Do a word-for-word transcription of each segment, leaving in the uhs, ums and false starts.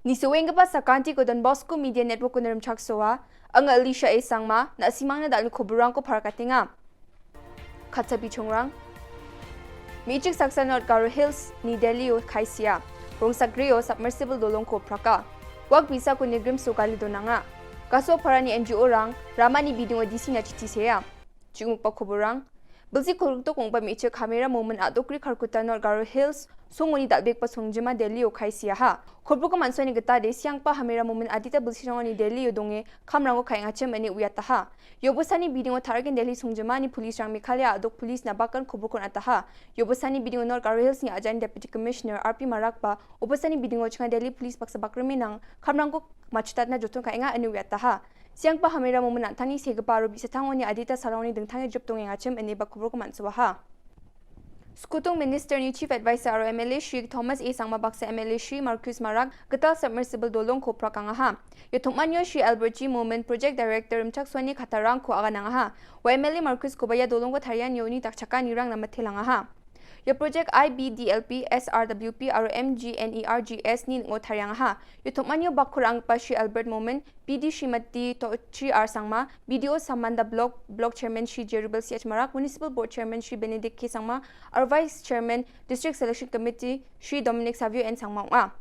Nisoenggipa sakantiko Don Bosco Media Network-o rimchaksoa, anga Alicia A Sangma, na·simangna dal·e koborangko parakatenga. Katsa bichongrang. Me·chik saksa North Garo Hills-ni Delhi-o kaisia. Rongsagreo submersible dolongko praka. Wak bisako nigrim sogali donanga. Kasoparani N G O-rang ramani bidingo D C-na chiti sea. Chigmikba koborang. Bilsi kolgrikdok ong·ba me·chik Hamera Momin a·dokri Kharkutta North Garo Hills songoni dal·begipa songjima Delhi-o kaisiaha. Kolgrikko man·songani gita de sianggipa Hamera Momin adita bilsirangoni Delhi-o donge kamrangko ka·engachim ine uiataha. Iobosani bidingo ta·rigen Delhi songjimani police-rang Meghalaya a·dok police-na bakan koborkon ataha. Iobosani bidingo North Garo Hills-ni ajani Deputy Commissioner R P Marakba, iobosani bidingo chinga Delhi police baksa bakrimenang kamrangko matchutatna joton ka·enga ine uiataha. Sianggipa Hamera Momin an·tangni segipa aro bi·satangoni adita salrangoni dingtange jip dongengachim ineba koborko man·soaha. Skotong Minister-ni Chief Advisor aro M L A Shri Thomas A Sangma baksa M L A Shri Marcus Marak gital submersible dolongko prakangaha. Ia tom·anio Shri Albert G Momin Project Director rimchaksoani kattarangko aganangaha. Ua M L A Marcus-koba ia dolongko tarianio uni dakchakanirang namatelangaha. Ia project I B D L P, S R W P aro M G N E R G S-ni ning·o tariangaha. Ia tom·anio bakko ra·anggipa Shri Albert Momin, B D Srimati Tochi R Sangma, B D O Samanda Block, Block Chairman Shri Jerubal C H Marak, Municipal Board Chairman Shri Benedict K Sangma, aro Vice Chairman District Selection Committee Shri Dominic Savio N Sangma ong·a.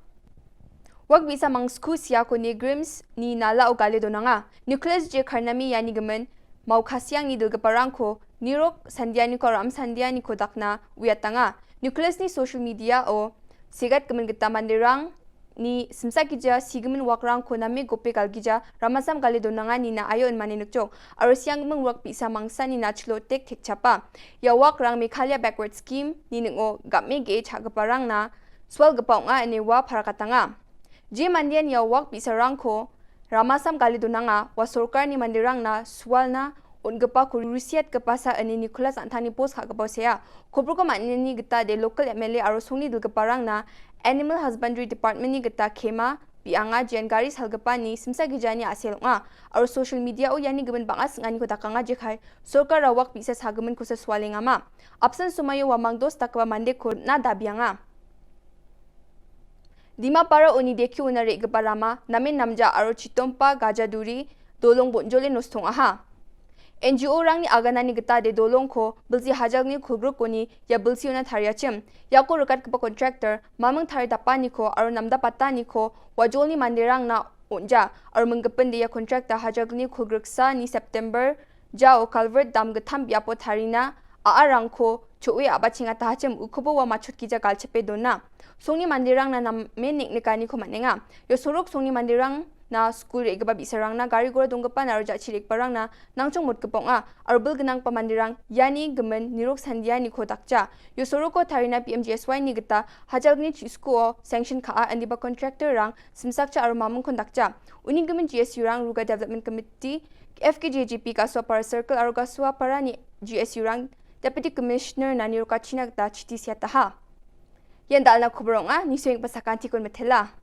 Wak bi·sa mangsku siako nigrims-ni nalao gale donanga. Nicholas J Karnami iani gimin Maukasiangni dilgiparangko nirok sandianiko aro am sandianiko dakna uiatanga. Nicholas-ni social media-o segatgimin gita manderangni simsakgija sigimin wakrangko name gope galgija ramasam gale donanganina aio inmane nikjok. Aro sianggimin wak bi·sa mangsani nachilo tek tekchapa. Ia wakrang Meghalaya Backward Scheme-ni ning·o game ge·e cha·giparangna sualgipa ong·a ine ua parakatanga. Je mandean ia wak bi·sarangko ramasam gale donanga, ua sorkarni manderangna sualna on·gipako rusiatgipasa ine Nicholas an·tangni post ka·gipao sea. Koborko man·ani gita de local M L A aro songni dilgiparangna Animal Husbandry Department-ni gita kema bi·anga jean gari salgipani simsa gijani a·sel ong·a aro social media-o iani gimin bang·a sing·aniko dakanga jekai sorkar rawak bi·sa sagiminkosa sualengama. Apsan somaio uamang dos dakgipa mandeko rim·na dabianga. Dimapara uni dekiona re·gipa rama namen namja aro Chitompa Gajaduri dolong bonjole nosto ong·aha. N G O-rangni aganani gita de dolongko bilsi hajalni kolgrikoni ia bilsiona tariachim. Iako rikatgipa kontraktor maming taridapaniko aro namdapataniko wajolni manderangna on·ja aro minggipinde ia kontrakta hajalni kolgriksani September jao culvert dam gittam biapo tarina a·arangko cho·e a·bachengatahachim ukoba ua matchotkija galchipe dona. Songni manderangna namen neng·nikaniko man·enga. Ia sorok songni manderangna skul re·gipa bi·sarangna gari gora donggipa aro ja·chi re·giparangna nangchong motgipa ong·a aro bil gnanggipa manderang iani gimin nirok sandianiko dakja. Ia soroko tarina P M G S Y-ni gita hajalgni chiskuo sanction ka·a indiba kontraktorrang simsakcha aro mamingkon dakja. Uni gimin G S U-rang Ruga Development Committee, F K J G P Kasuapara Circle aro Kasuaparani G S U-rang Deputy Commissioner-na nirokachina gita chiti seataha. Ian dal·na koborong ong·a, nisoenggipa sakantikon mitela.